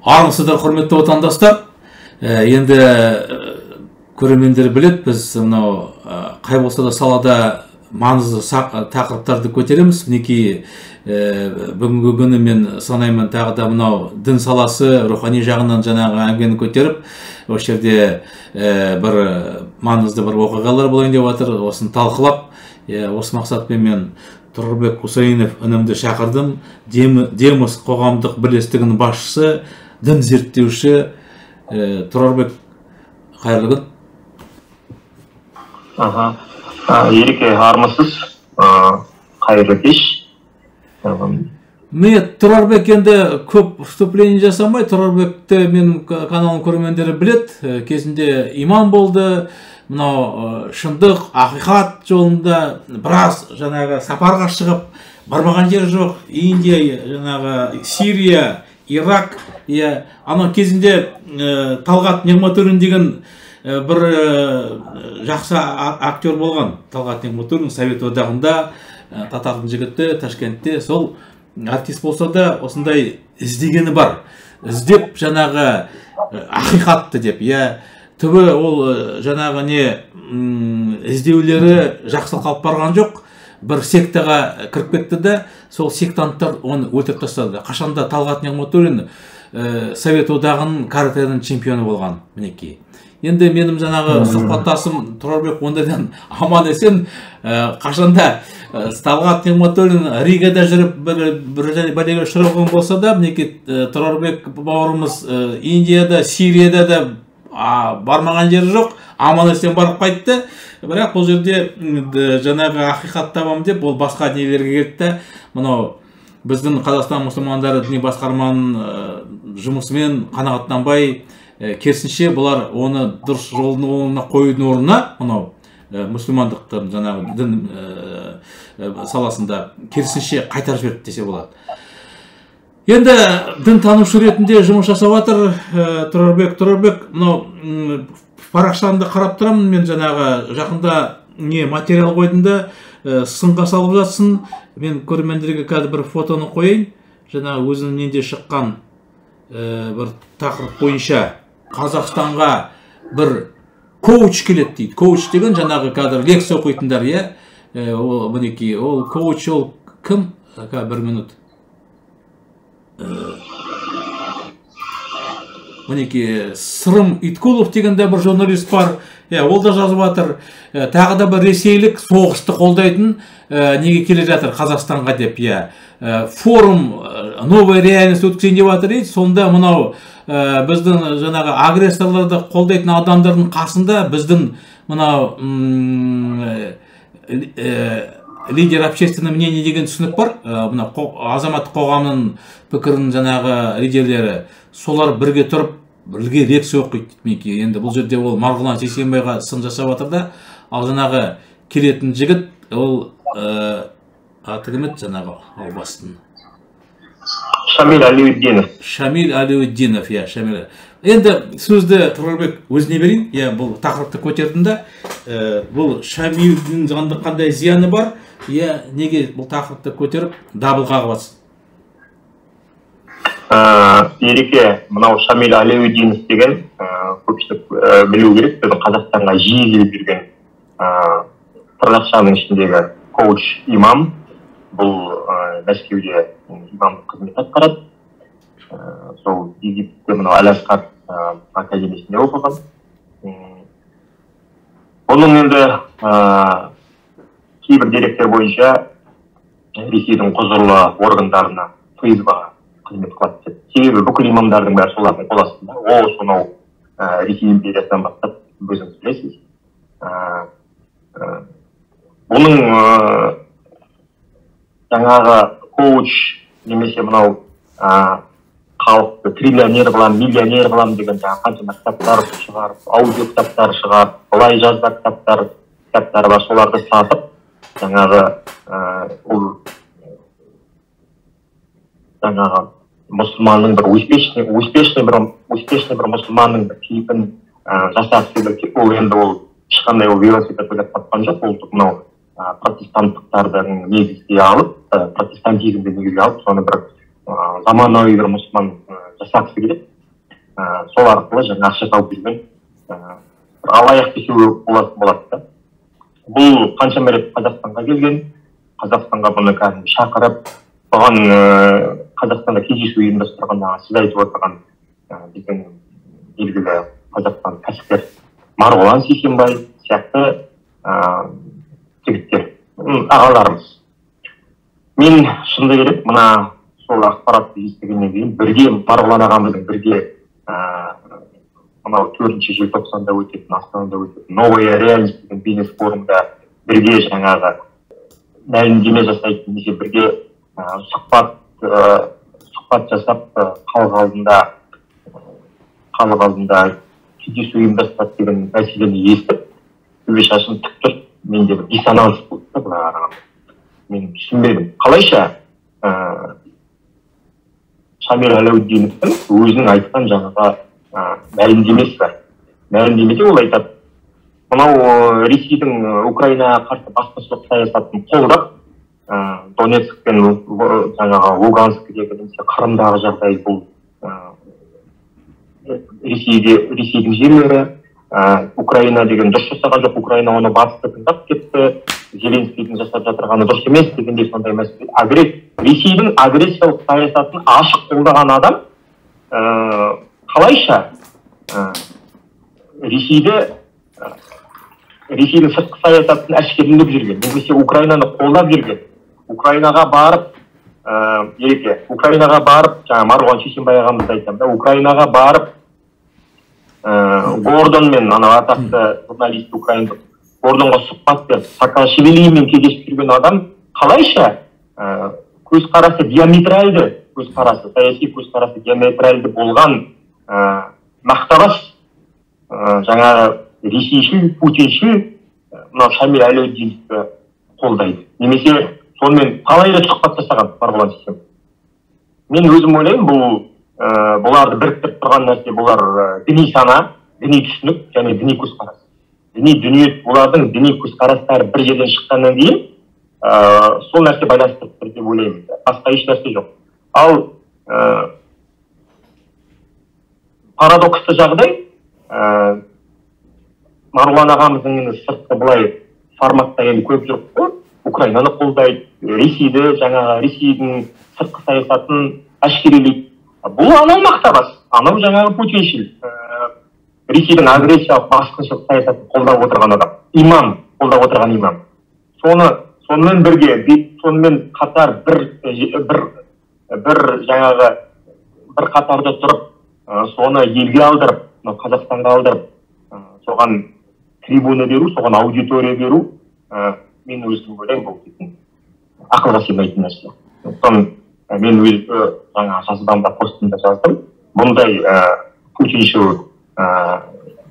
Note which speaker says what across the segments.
Speaker 1: Армысыздар, құрметті отандастар. Енді көрермендер біледі, біз мынау қай болса да салада маңызды тақырыптарды көтереміз. Мінекей, бүгінгі күні мен санаймын, тағы да мынау дін саласы, рухани жағынан жаңағы әңгімені көтеріп, осы жерде бір маңызды бір оқиғалар болайын деп жатыр, осыны талқылап, осы мақсатпен мен Тұрарбек Құсайынов інімді шақырдым. Демос қоғамдық бірлестігінің басшысы, дін зерттеуші. Тұрарбек, қайырлы күн.
Speaker 2: Ереке, армысыз, қайырлы кеш.
Speaker 1: Міне, Тұрарбек енді көп вступление жасамай, Тұрарбекті менің каналым көрермендері біледі. Кезінде имам болды, мынау шындық, ақиқат жолында біраз жаңағы сапарға шығып, бармаған жері жоқ. Индия, жаңағы Сирия, Ирак, анау кезінде Талғат Нығматуллин деген бір жақсы актер болған. Талғат Нығматуллин Совет Одағында, татардың жігіті, Ташкентте, сол артист болса да осындай іздегені бар. Іздеп жаңағы ақиқатты деп, түбі ол жаңағы не іздеулері жақсылық алып барған жоқ. Бір сектаға кіріп кетті де, сол сектанттар оны өлтіріп тастады. Қашанда Талғат Нығматуллин Совет Одағының каратэдің чемпионы болған, мінекей. Енді менің жаңағы сұхбаттасым Тұрарбек ондайдан аман есен. Қашанда Талғат Нығматуллин Ригада жүріп бір бәлеге ұшыраған болса да, мінекей, Тұрарбек бауырымыз Индияда, Сирияда да бармаған жері жоқ, аман есен барып қайтты. Бірақ бұл жерде жаңағы ақиқат табам деп ол басқа нелерге келді де, мынау біздің Қазақстан мұсылмандары діни басқарманың жұмысымен қанағаттанбай, керісінше бұлар оны дұрыс жолдың орнына қоюдың орнына, мынау мұсылмандықтың жаңағы дін саласында керісінше қайтарып жіберді десе болады. Енді дін танушы ретінде жұмыс жасап жатыр Тұрарбек. Тұрарбек, мынау парақшаңды қарап тұрамын мен, жаңағы жақында не материал қойдым да, сынға салып жатсың. Мен көрермендерге қазір бір фотоны қояйын, жаңағы өзінің ненде шыққан бір тақырып бойынша Қазақстанға бір коуч келеді дейді. Коуч деген жаңағы қазір лекция оқитындар, иә? Ол мінекей, ол коуч, ол кім? Бір минут. Мінекей, Сырым Иткулов деген де бір журналист бар, ол да жазып жатыр. Тағы да бір ресейлік соғысты қолдайтын неге келе жатыр Қазақстанға деп, форум новая реальность өткізейін деп жатыр дейді. Сонда мынау біздің жаңағы агрессорларды қолдайтын адамдардың қасында біздің мынау лидер общественного мнения деген түсінік бар, мына азаматтық қоғамның пікірінің жаңағы лидерлері, солар бірге тұрып, бірге лекция оқиды дейді. Енді бұл жерде ол Марғұлан Сейсенбайға сын жасап жатыр да, ал жаңағы келетін жігіт, ол аты кім еді жаңағы албастының?
Speaker 2: Шамиль Алиуддинов.
Speaker 1: Шамиль Алиуддинов, иә, Шамиль. Енді сөзді Тұрарбек өзіне берейін, иә, бұл тақырыпты көтердім да, бұл Шамильдің қандай зияны бар, иә, неге бұл тақырыпты көтеріп дабыл қағып жатсың?
Speaker 2: Ереке, мынау Шамиль Алиуддинов деген көпшілік білу керек, біздің Қазақстанға жиі келіп жүрген тырнақшаның ішіндегі коуч имам. Бұл Мәскеуде имамдық қызмет атқарады. Сол Египетте мынау Әл-Азхар академиясында оқыған. Оның енді кейбір деректер бойынша Ресейдің құзырлы органдарына ФСБ-ға қызмет қылады деп. Себебі бүкіл имамдардың бәрі солардың қол астында. Ол сонау Ресей империясынан бастап өзіңіз білесіз. Оның жаңағы коуч немесе мынау халықты триллионер қылам, миллионер қылам деген жаңағы қаншама кітаптар шығарып, аудио кітаптар шығарып, былай жазба кітаптары бар, соларды сатып, жаңағы ол жаңағы мұсылманның бір успешный бір мұсылманның бір кейпін жасап сөйлеп, ол енді ол ешқандай ол велосипед ойлап тапқан жоқ, ол мынау протестанттықтардың негізге алып, протестантизмді негізге алып, соны бір заманауи бір мұсылман жасағысы келеді. Сол арқылы жаңа ақша тауып жүрген алаяқ десуге болады да. Бұл қаншама рет Қазақстанға келген, Қазақстанға бұны кәдімгі шақырып, бұған Қазақстанда кездесу ұйымдастырған, сіз айтып отырған біздің белгілі Қазақстан кәсіпкер Марғұлан Сейсембай сияқты жігіттер, ағаларымыз. Мен шынды керек, мына сол ақпаратты естігеннен кейін бірге Марғұлан ағамыздың бірге мынау 4 желтоқсанда өтетін, Астанада өтетін «Новая реальность» деген бизнес форумда бірге жаңағы мәлімдеме жасайтын, немесе бірге сұхбат жасап, халық алдында кездесу ұйымдастырады деген мәселені естіп, төбе шашым тік тұрып, менде бір диссонанс болды да, былай қарағанда. Мен түсінбедім. Қалайша Шамиль Аляутдиновтың өзінің айтқан жаңағы мәлімдемесі бар. Мәлімдемеде ол айтады, мынау Ресейдің Украинаға қарсы басқыншылық саясатын қолдап, Донецк пен жаңағы Луганскідегі немесе Қырымдағы жағдай бұл Ресейдің жерлері, Украина деген дұрыс жасаған жоқ, Украина оны батысты тыңдап кетті, Зеленскийдің жасап жатырғаны дұрыс емес дегендей сондай мәселе. Ресейдің агрессиялық саясатын ашық қолдаған адам қалайша Ресейдің сыртқы саясатын әшкерелеп жүрген, немесе Украинаны қолдап жүрген, Украинаға барып, ереке, Украинаға барып, жаңа Марғұлан Сейсембай ағамызды айтамын да, Украинаға барып, Гордон мен анау атақты журналист украиндық Гордонға сұхбат беріп, Саакашвилимен кездесіп жүрген адам қалайша көзқарасы диаметральды, көзқарасы, саяси көзқарасы диаметральды болған мақтабас, жаңағы ресейшіл, путиншіл мынау Шамиль Аляутдиновті қолдайды. Немесе сонымен талай рет сұхбат жасаған Марғұлан Сейсембай. Мен өзім ойлаймын, бұл бұларды біріктіріп тұрған нәрсе бұлар діни сана, діни түсінік және діни көзқарас. Діни дүние, олардың діни көзқарастары бір жерден шыққаннан кейін сол нәрсе байланыстырып тұр деп ойлаймын. Басқа еш нәрсе жоқ. Ал парадоксты жағдай, Марғұлан ағамыздың енді сыртқы былай форматта енді көріп жүріп қой, Украинаны қолдайды, Ресейді, жаңағы Ресейдің сыртқы саясатын әшкерелейді. Бұл анау мақтабас, анау жаңағы путиншіл, Ресейдің агрессиялық басқыншылық саясатын қолдап отырған адам, имам, қолдап отырған имам. Сонымен бірге, сонымен қатар бір жаңағы бір қатарда тұрып, соны елге алдырып, Қазақстанға алдырып, соған трибуна беру, соған аудитория беру, мен өзім ойлаймын, бұл дейтін ақылға сыймайтын нәрсе. Сондықтан мен өз жаңа жазбамда, постымда жаздым, бұндай путиншіл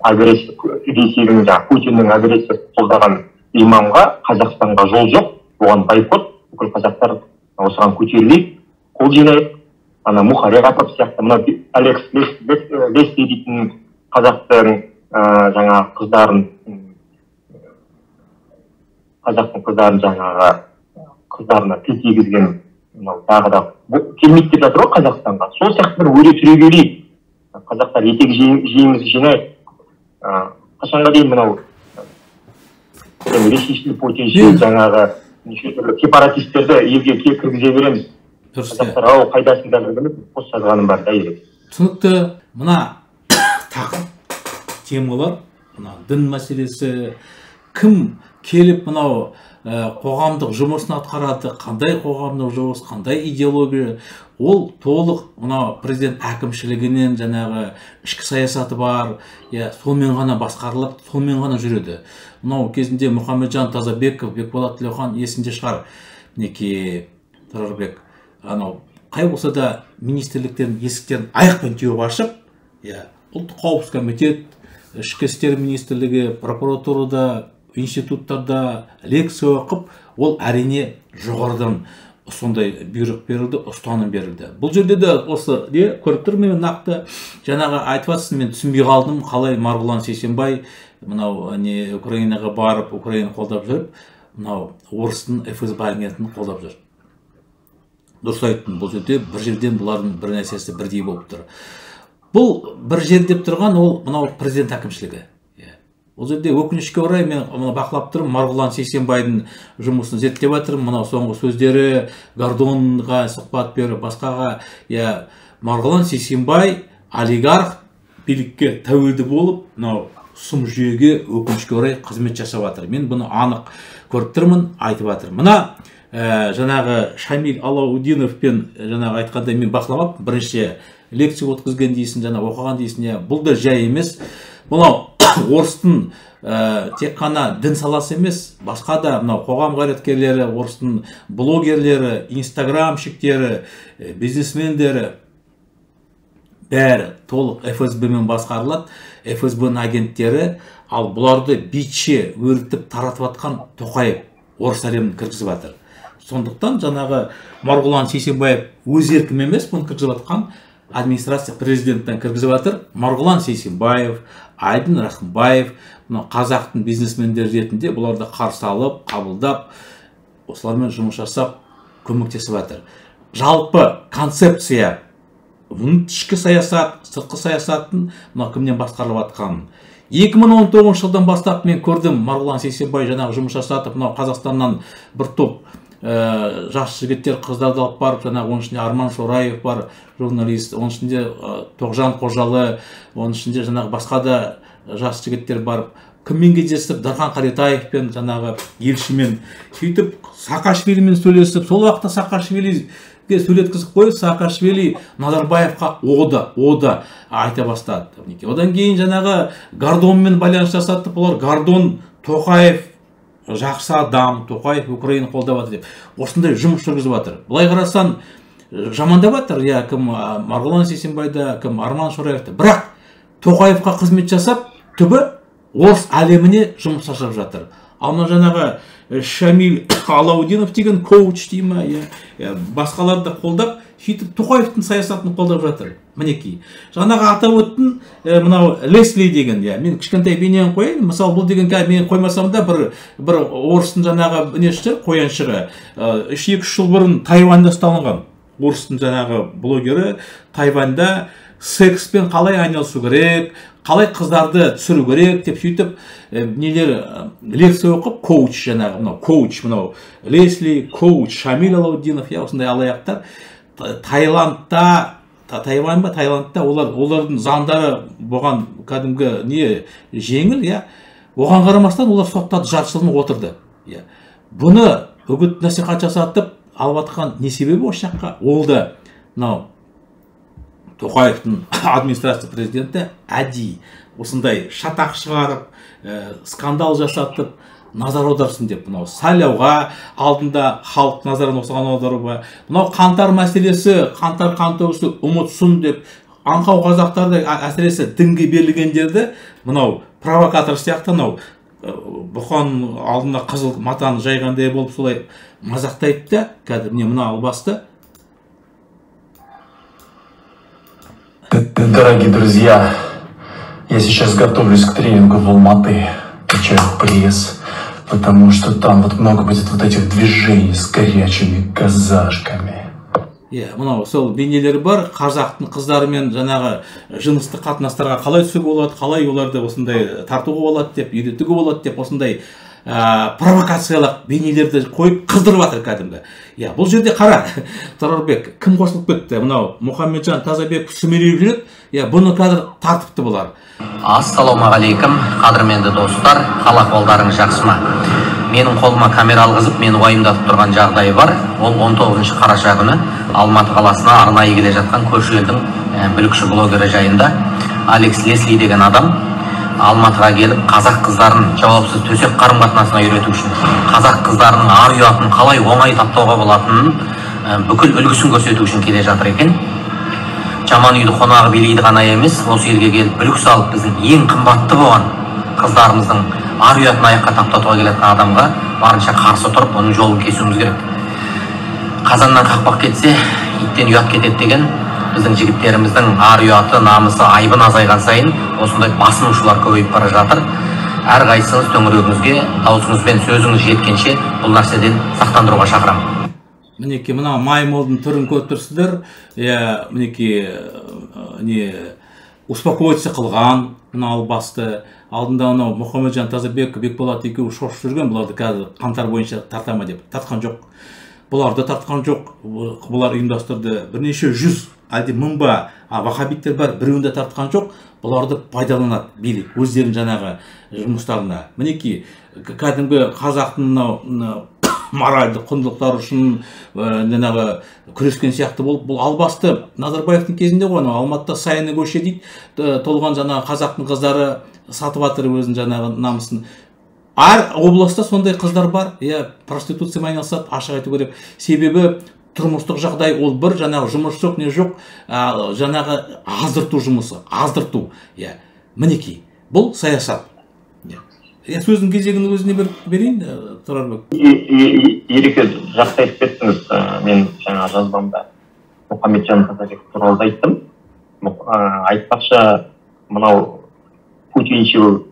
Speaker 2: агрессия, Ресейдің жаңа Путиннің агрессиясын қолдаған имамға Қазақстанға жол жоқ, оған бойкот, бүкіл қазақтар осыған көтерілейік, қол жинайық. Ана Мухарек сияқты, мына Алекс Лесли дейтін қазақтың жаңа қыздарын, қазақтың қыздарын жаңағы қыздарына тіл тигізген, мынау тағы да келмейді деп жатыр ғой Қазақстанға. Сол сияқты бір өре түрегелейік, қазақтар етек жеңімізді жинайық. Қашанға дейін мынау ресейшіл, путиншіл жаңағы неше түрлі сепаратистерді елге кіргізе береміз. Қазақтар, ау, қайдасыңдар деп пост жазғаным бар да, ерек.
Speaker 1: Түсінікті. Мына тақырып темалар, мына дін мәселесі, кім келіп мынау қоғамдық жұмысын атқарады, қандай қоғамдық жұмыс, қандай идеология, ол толық мынау президент әкімшілігінен жаңағы ішкі саясаты бар, сонымен ғана басқарылып, сонымен ғана жүреді. Мынау кезінде Мұхамеджан Тазабеков, Бекболат Тілеухан есінде шығар, мінекей Тұрарбек, анау қай болса да министрліктердің есіктерін аяқпен теуіп ашып, ұлттық қауіпсіздік комитет, ішкі істер министрлігі, прокуратурада, институттарда лекция оқып, ол әрине жоғарыдан сондай бұйрық берілді, ұстаным берілді. Бұл жерде де осы не көріп тұрмын мен нақты, жаңағы айтып жатсың, мен түсінбей қалдым, қалай Марғұлан Сейсембай мынау не Украинаға барып, Украина қолдап жүріп, мынау орыстың ФСБ агентін қолдап жүр. Дұрыс айттым, бұл жерде бір жерден бұлардың бір нәрсесі бірдей болып тұр. Бұл бір жер деп тұрған ол мынау президент әкімшілігі. Ол жерде өкінішке орай мен мұны бақылап тұрмын, Марғұлан Сейсембайдың жұмысын зерттеп жатырмын, мынау соңғы сөздері, Гордонға сұхбат беріп, басқаға, иә, Марғұлан Сейсембай олигарх билікке тәуелді болып, мынау сұм жүйеге өкінішке орай қызмет жасап жатыр. Мен бұны анық көріп тұрмын, айтып жатырмын. Мына жаңағы Шамиль Алаудиновпен жаңағы айтқандай мен бақыламаппын, бірінші лекция өткізген дейсің, жаңа оқыған дейсің, иә, бұл да жай емес. Мынау орыстың тек қана дін саласы емес, басқа да мынау қоғам қайраткерлері, орыстың блогерлері, инстаграмщиктері, бизнесмендері бәрі толық ФСБ-мен басқарылады, ФСБ-ның агенттері, ал бұларды битше өрітіп таратып атқан Тоқаев орыс әлемін кіргізіп жатыр. Сондықтан жаңағы Марғұлан Сейсембаев өз еркімен емес, бұны кіргізіп атқан администрация президенттен кіргізіп жатыр. Марғұлан Сейсембаев, Айдын Рахымбаев, мынау қазақтың бизнесмендері ретінде бұларды қарсы алып, қабылдап, осылармен жұмыс жасап, көмектесіп жатыр. Жалпы концепция, ішкі саясат, сыртқы саясаттың мынау кімнен басқарылып жатқанын. 2019 жылдан бастап мен көрдім, Марғұлан Сейсембай жаңағы жұмыс жасатып, мынау Қазақстаннан бір топ жас жігіттер, қыздарды алып барып, жаңағы оның ішінде Арман Шораев бар, журналист, оның ішінде Тоғжан Қожалы, оның ішінде жаңағы басқа да жас жігіттер барып, кіммен кездесіп, Дархан Қаретаевпен, жаңағы елшімен, сөйтіп Саакашвилимен сөйлесіп, сол уақытта Саакашвилиге сөйлеткізіп қойып, Саакашвили Назарбаевқа ода айта бастады. Одан кейін жаңағы Гордонмен байланыс жасатып, олар Гордон Тоқаев жақсы адам, Тоқаев Украина қолдап жатыр деп осындай жұмыс жүргізіп жатыр. Былай қарасаң жамандап жатыр, иә, кім Марғұлан Сейсембайда, кім Арман Шораевта. Бірақ Тоқаевқа қызмет жасап, түбі орыс әлеміне жұмыс жасап жатыр. Ал мына жаңағы Шамиль Алаудинов деген коуч дей ма, иә, басқаларды қолдап, сөйтіп Тоқаевтың саясатын қолдап жатыр. Мінекей. Жаңағы атап өттің, мынау Лесли деген, иә, мен кішкентай бейнені қояйын. Мысалы, бұл деген қазір мен қоймасам да бір орыстың жаңағы несі, қояншығы. 2-3 жыл бұрын Тайваньда ұсталынған. Орыстың жаңағы блогері Тайваньда секспен қалай айналысу керек, қалай қыздарды түсіру керек деп сөйтіп нелер лекция оқып, коуч жаңағы, мынау коуч, мынау Лесли, коуч Шамиль Алаудинов, иә, осындай алаяқтар Таиландта, Тайвань ба, Таиландта олардың заңдары бұған кәдімгі не жеңіл, иә, оған қарамастан олар соттады, жарты жылын отырды. Иә. Бұны үгіт насихат жасатып алып атқан не себебі осы жаққа? Ол да мынау Тоқаевтың администрация президенті әдейі осындай шатақ шығарып, скандал жасатып, назар аударсын деп, мынау сайлауға алдында халық назарын осыған аударуға, мынау қаңтар мәселесі, қаңтар қантөгісі ұмытсын деп, аңқау қазақтарды, әсіресе дінге берілгендерді, мынау провокатор сияқты, мынау бұқан алдына қызыл матаны жайғандай болып солай мазақтайды да, қазір міне мына албасты.
Speaker 3: Дорогие друзья, я сейчас готовлюсь к тренингу в Алматы, качаю пресс, потому что там вот много будет вот этих движений с горячими казашками.
Speaker 1: Иә, мынау сол бейнелері бар, қазақтың қыздарымен жаңағы жыныстық қатынастарға қалай түсуге болады, қалай оларды осындай тартуға болады деп, үйретуге болады деп осындай провокациялық бейнелерді қойып қыздырып жатыр кәдімгі. Иә, бұл жерде қара, Тұрарбек, кім қосылып кетті? Мынау Мұхамеджан Тазабеков сүмелеп жүреді. Иә, бұны қазір тартыпты бұлар.
Speaker 4: Ассалаумағалейкум, қадірменді достар, қал ахуалдарыңыз жақсы ма? Менің қолыма камера алғызып, мені уайымдатып тұрған жағдай бар. Ол 19 қараша күні Алматы қаласына арнайы келе жатқан көрші елдің бүлікші блогері жайында Алекс Лесли деген адам Алматыға келіп, қазақ қыздарын жауапсыз төсек қарым-қатынасына үйрету үшін, қазақ қыздарының ар ұятын қалай оңай таптауға болатынын бүкіл үлгісін көрсету үшін келе жатыр екен. Жаман үйді қонағы билейді ғана емес, осы елге келіп бүлік салып біздің ең қымбатты болған қыздарымыздың ар ұятын аяққа таптатуға келе жатқан адамға барынша қарсы тұрып, оның жолын кесуіміз керек. Қазаннан қақпақ кетсе, иттен ұят кетеді деген біздің жігіттеріміздің ар ұяты, намысы, айбын азайған сайын осындай басынушылар көбейіп бара жатыр. Әрқайсыңыз төңірегіңізге даусыңыз бен сөзіңіз жеткенше бұл нәрседен сақтандыруға шақырамын.
Speaker 1: Мінекей, мына маймылдың түрін көріп тұрсыздар. Иә, мінекей, не успокоиться қылған мына албасты. Алдында анау Мұхамеджан Тазабеков, Бекболат екеуі шошып жүрген, бұларды қазір қаңтар бойынша тарта ма деп. Тартқан жоқ. Бұларды тартқан жоқ. Бұлар ұйымдастырды. Бірнеше жүз, әлде мың ба, ваххабиттер бар, біреуін де тартқан жоқ. Бұларды пайдаланады билік өздерінің жаңағы жұмыстарына. Мінекей, кәдімгі қазақтың мынау моральдық құндылықтар үшін жаңағы күрескен сияқты болып, бұл албасты Назарбаевтың кезінде ғой, анау Алматыда Саяны көше дейді, толған жаңағы қазақтың қыздары сатып жатыр өзінің жаңағы намысын. Әр облыста сондай қыздар бар, иә, проституциямен айналысады, ашық айту керек. Себебі тұрмыстық жағдай ол бір, жаңағы жұмыс жоқ, не жоқ, жаңағы аздырту жұмысы, аздырту, иә. Мінекей, бұл саясат. Иә, сөздің кезегін өзіне берейін, Тұрарбек.
Speaker 2: Ереке, жақсы айтып кеттіңіз. Мен жаңа жазбамда Мұхамеджан Тазабеков туралы да айттым. Айтпақшы, мынау путиншіл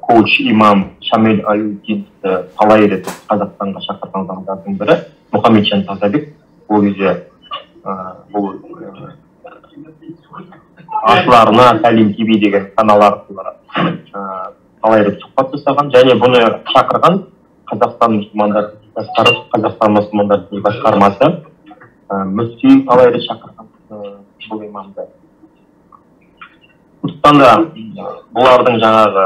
Speaker 2: коуч имам Шамиль Аляутдиновті талай рет Қазақстанға шақырған адамдардың бірі Мұхамеджан Тазабек. Ол кезде бұл Асыл Сәлем ТВ деген канал арқылы талай рет сұхбат жасаған және бұны шақырған Қазақстан мұсылмандар Қазақстан мұсылмандар діни басқармасы, мүфти талай рет шақырған бұл имамды. Сондықтан да бұлардың жаңағы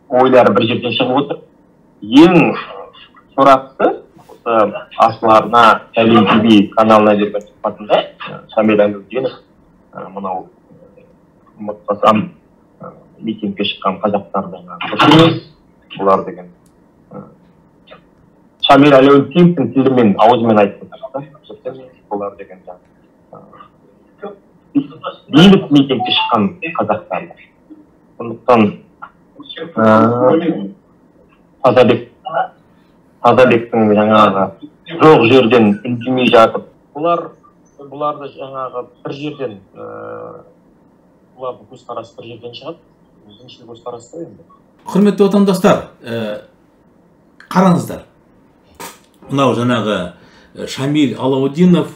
Speaker 2: ойлары бір жерден шығып отыр. Ең сорақысы осы Асыл арна Сәлем ТВ каналына берген сұхбатында Шамиль Аляутдинов мынау ұмытпасам митингке шыққан қазақтардың дұрыс емес, бұлар деген Шамиль Аляутдиновтың тілімен, аузымен айтып отыр, бұлар деген бейбіт митингке шыққан қазақтар. Сондықтан Тазабектің жаңағы жоқ жерден үндемей жатып, бұларды жаңағы бір жерден, бұлардың көзқарасы бір жерден шығады. Діншіл көзқарасы ғой енді.
Speaker 1: Құрметті отандастар, қараңыздар. Мынау жаңағы Шамиль Аляутдинов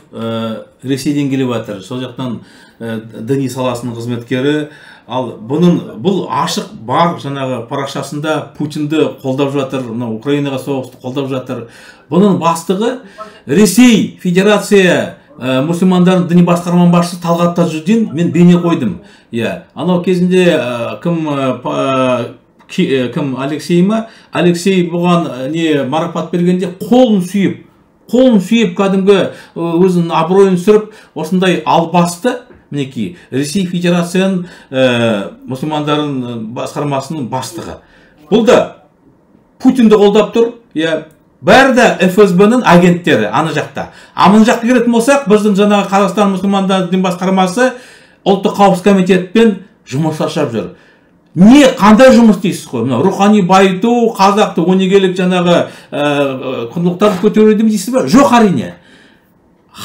Speaker 1: Ресейден келіп жатыр. Сол жақтан діни саласының қызметкері. Ал бұл ашық бар жаңағы парақшасында Путинді қолдап жатыр, мынау Украинаға соғысты қолдап жатыр. Бұның бастығы Ресей Федерация мұсылмандарының діни басқарманың басшысы Талғат Тажуддин, мен бейне қойдым. Иә, анау кезінде кім Алексей ма? Алексей бұған не марапат бергенде қолын сүйіп кәдімгі өзінің абыройын сүріп, осындай албасты мінекей Ресей Федерацияның мұсылмандарының басқармасының бастығы. Бұл да Путинді қолдап тұр, иә. Бәрі де ФСБ-ның агенттері ана жақта. А мына жаққа келетін болсақ, біздің жаңағы Қазақстан мұсылмандар дін басқармасы ұлттық қауіпсіздік комитетпен жұмыс жасап жүр. Не қандай жұмыс дейсіз ғой? Мына рухани байыту, қазақты өнегелік жаңағы құндылықтарды көтеру дейсіз бе? Жоқ, әрине.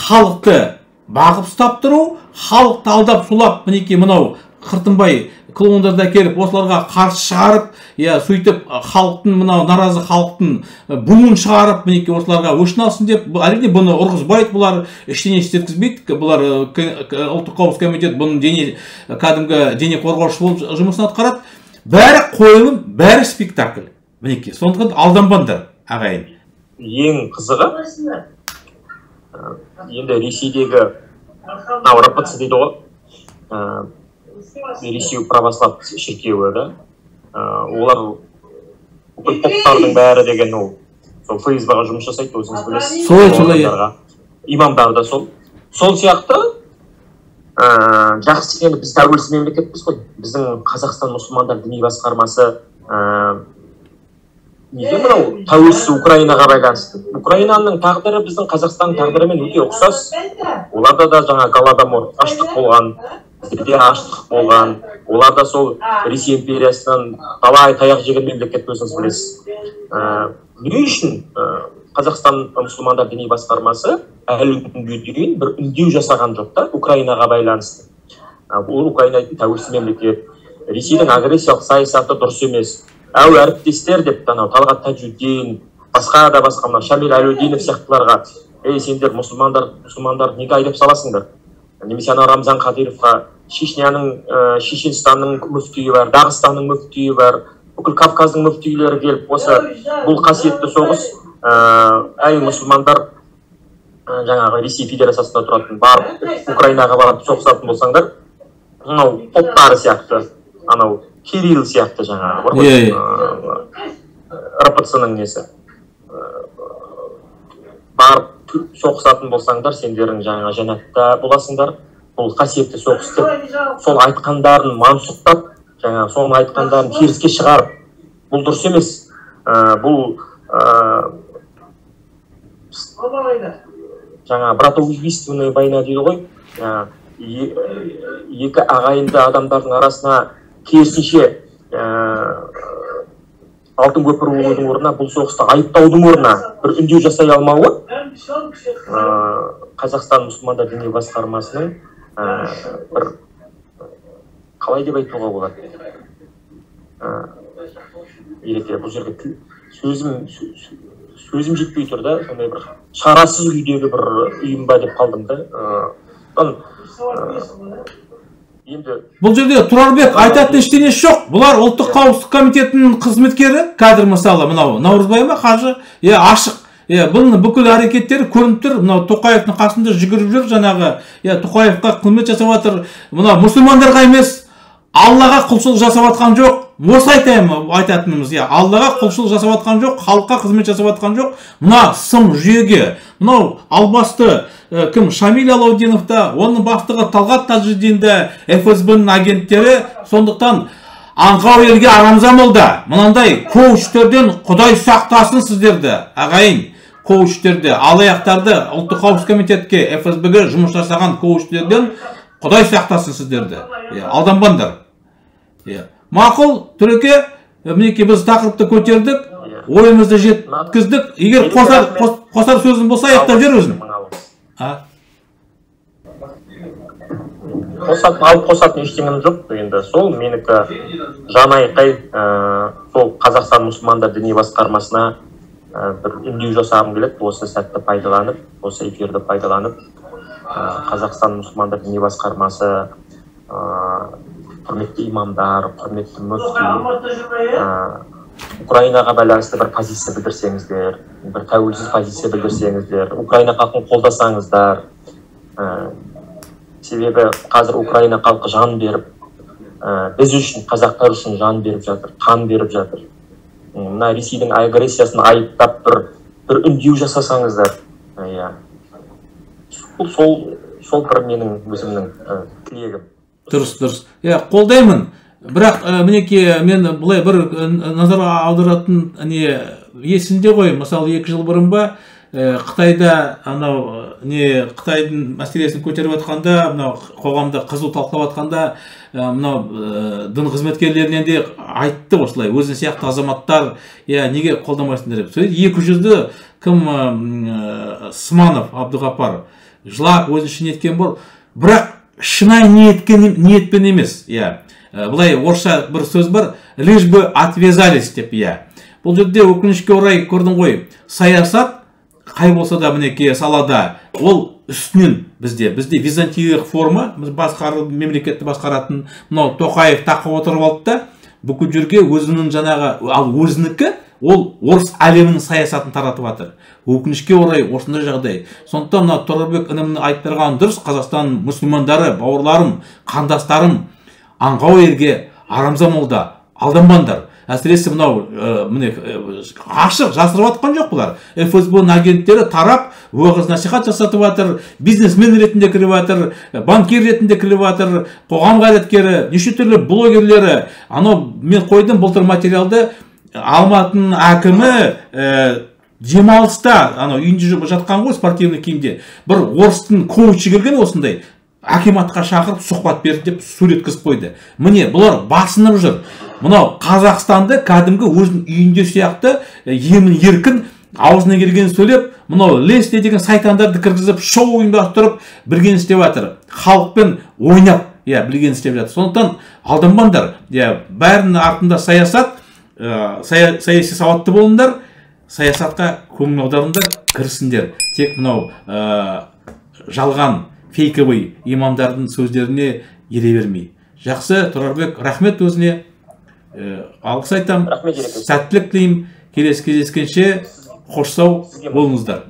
Speaker 1: Халықты бағып ұстап тұру, халықты алдап сулап, мінекей мынау Қыртынбай клоундарды әкеліп, осыларға қарсы шығарып, иә, сөйтіп халықтың мынау наразы халықтың буын шығарып, мінекей осыларға өшін алсын деп, әрине бұны ұрғызбайды, бұлар ештеңе істеткізбейді, бұлар ұлттық қауіпсіздік комитет бұның дене кәдімгі дене қорғаушы болып жұмысын атқарады. Бәрі қойылым, бәрі спектакль. Мінекей, сондықтан алданбаңдар, ағайын.
Speaker 2: Ең қызығы, енді Ресейдегі мынау РПЦ дейді ғой, Ресей православ шіркеуі да, олар бүкіл поптардың бәрі деген ол сол ФСБ-ға жұмыс жасайды, өзіңіз білесіз.
Speaker 1: Солай.
Speaker 2: Имамдар да сол. Сол сияқты жақсы, енді біз тәуелсіз мемлекетпіз ғой. Біздің Қазақстан мұсылмандар діни басқармасы неге мынау тәуелсіз Украинаға байланысты? Украинаның тағдыры біздің Қазақстанның тағдырымен өте ұқсас. Оларда да жаңа Голодомор, аштық болған, бізде аштық болған. Олар да сол Ресей империясынан талай таяқ жеген мемлекет, өзіңіз білесіз. Не үшін Қазақстан мұсылмандар діни басқармасы әлі күнге дейін бір үндеу жасаған жоқ та Украинаға байланысты? Бұл Украина тәуелсіз мемлекет, Ресейдің агрессиялық саясаты дұрыс емес. Әу әріптестер деп анау Талғат Тажуддин, Басқа да басқа мына Шамиль Әлеудинов сияқтыларға, ей, сендер мұсылмандар неге айдап саласыңдар? Немесе ана Рамзан Қадыровқа, Чечняның, Шешенстанның мүфтиі бар, Дағыстанның мүфтиі бар, бүкіл Кавказдың мүфтилері келіп, осы бұл қасиетті соғыс, әй мұсылмандар, жаңағы Ресей Федерациясында тұратын, барып Украинаға барып соғысатын болсаңдар, мынау поптары сияқты, анау Кирилл сияқты жаңағы бар ғой, РПЦ-ның несі, барып соғысатын болсаңдар, сендерің жаңа жәннатта боласыңдар, бұл қасиетті соғыс деп, сол айтқандарын мансұқтап, жаңағы соның айтқандарын теріске шығарып, бұл дұрыс емес, бұл жаңа братоубийственная война дейді ғой, екі ағайынды адамдардың арасына керісінше алтын көпір болудың орнына, бұл соғысты айыптаудың орнына бір үндеу жасай алмауы Қазақстан мұсылмандар діни басқармасының бір қалай деп айтуға болады, ереке бұл жерге сөзім жетпей тұр да, сондай бір шарасыз күйдегі бір ұйым ба деп қалдым да. Енді
Speaker 1: бұл жерде Тұрарбек айтатын ештеңесі жоқ. Бұлар ұлттық қауіпсіздік комитетінің қызметкері, кадр мысалы мынау Наурызбай ма қажы, ашық. Бұның бүкіл әрекеттері көрініп тұр. Мынау Тоқаевтың қасында жүгіріп жүр жаңағы. Тоқаевқа қызмет жасап жатыр. Мынау мұсылмандарға емес, Аллаға құлшылық жасап жатқан жоқ. Осы айтайын, айтатынымыз, Аллаға құлшылық жасап жатқан жоқ, халыққа қызмет жасап жатқан жоқ. Мына сым жүйеге, мынау албасты кім Шамиль Алаудинов та, оның бастығы Талғат Тажиддин де, ФСБ-ның агенттері. Сондықтан аңқау елге арамза молда. Мынандай коучтерден Құдай сақтасын сіздерді, ағайын. Коучтерді, алаяқтарды, ұлттық қауіпсіздік комитетке, ФСБ-ге жұмыс жасаған коучтерден Құдай сақтасын сіздерді. Алданбаңдар. Мақұл, Түреке, мінекей біз тақырыпты көтердік, ойымызды жеткіздік. Егер қосар сөзің болса, аяқтап жібер өзің.
Speaker 2: Алып қосатын ештеңем жоқ. Енді сол менікі жан айқай, сол Қазақстан мұсылмандар діни басқармасына бір үндеу жасағым келеді. Осы сәтті пайдаланып, осы эфирді пайдаланып, Қазақстан мұсылмандар діни басқармасы, құрметті имамдар, құрметті мүфти, Украинаға байланысты бір позиция білдірсеңіздер, бір тәуелсіз позиция білдірсеңіздер, Украина халқын қолдасаңыздар. Себебі қазір Украина халқы жан беріп, біз үшін, қазақтар үшін жан беріп жатыр, қан беріп жатыр. Мына Ресейдің агрессиясын айыптап бір үндеу жасасаңыздар, сол бір менің өзімнің тілегім.
Speaker 1: Дұрыс, дұрыс. Қолдаймын. Бірақ мінекей мен былай бір назар аударатын не есімде ғой, мысалы 2 жыл бұрын ба, Қытайда анау не Қытайдың мәселесін көтеріп жатқанда, мынау қоғамда қызу талқылап жатқанда, мынау дін қызметкерлерінен де айтты осылай, өзің сияқты азаматтар, неге қолдамайсыңдар деп. Сол 200-ді кім Сманов Абдуғапар жылап өзінше неткен бол, бірақ шынайы ниетпен емес. Былай орысша бір сөз бар, лишь бы отвязались деп. Бұл жерде өкінішке орай көрдің ғой, саясат қай болса да мінекей салада ол үстінен бізде византиялық форма, біз басқару, мемлекетті басқаратын мынау Тоқаев тақып отырып алды да, бүкіл жерге өзінің жаңағы, ал өзінікі ол орыс әлемінің саясатын таратып жатыр. Өкінішке орай осындай жағдай. Сондықтан мына Тұрарбек інімнің айтып тұрғаны дұрыс. Қазақстан мұсылмандары, бауырларым, қандастарым, аңқау елге арамза молда, алданбаңдар. Әсіресе мынау міне ашық жасырып жатқан жоқ бұлар. ФСБ-ның агенттері тарап, уағыз насихат жасатып жатыр, бизнесмен ретінде кіріп жатыр, банкир ретінде кіріп жатыр, қоғам қайраткері, неше түрлі блогерлері. Анау мен қойдым былтыр материалды, Алматының әкімі демалыста, анау үйінде жатқан ғой спортивный киімде, бір орыстың коучы келген осындай, акиматқа шақырып сұхбат берді деп суреткізіп қойды. Міне бұлар басынып жүр. Мынау Қазақстанды кәдімгі өзінің үйінде сияқты емін еркін аузына келгенін сөйлеп, мынау Лесте деген сайтандарды кіргізіп, шоу ұйымдастырып, білгенін істеп жатыр. Халықпен ойнап, білгенін істеп жатыр. Сондықтан алданбаңдар. Бәрінің артында саясат, саяси сауатты болыңдар. Саясатқа көңіл аударыңдар, кірісіңдер. Тек мынау жалған, фейковый имамдардың сөздеріне ере бермей. Жақсы, Тұрарбек, рахмет өзіне. Алғыс айтамын.
Speaker 2: Рахмет, Ереке.
Speaker 1: Сәттілік тілеймін. Келесі кездескенше қош сау болыңыздар.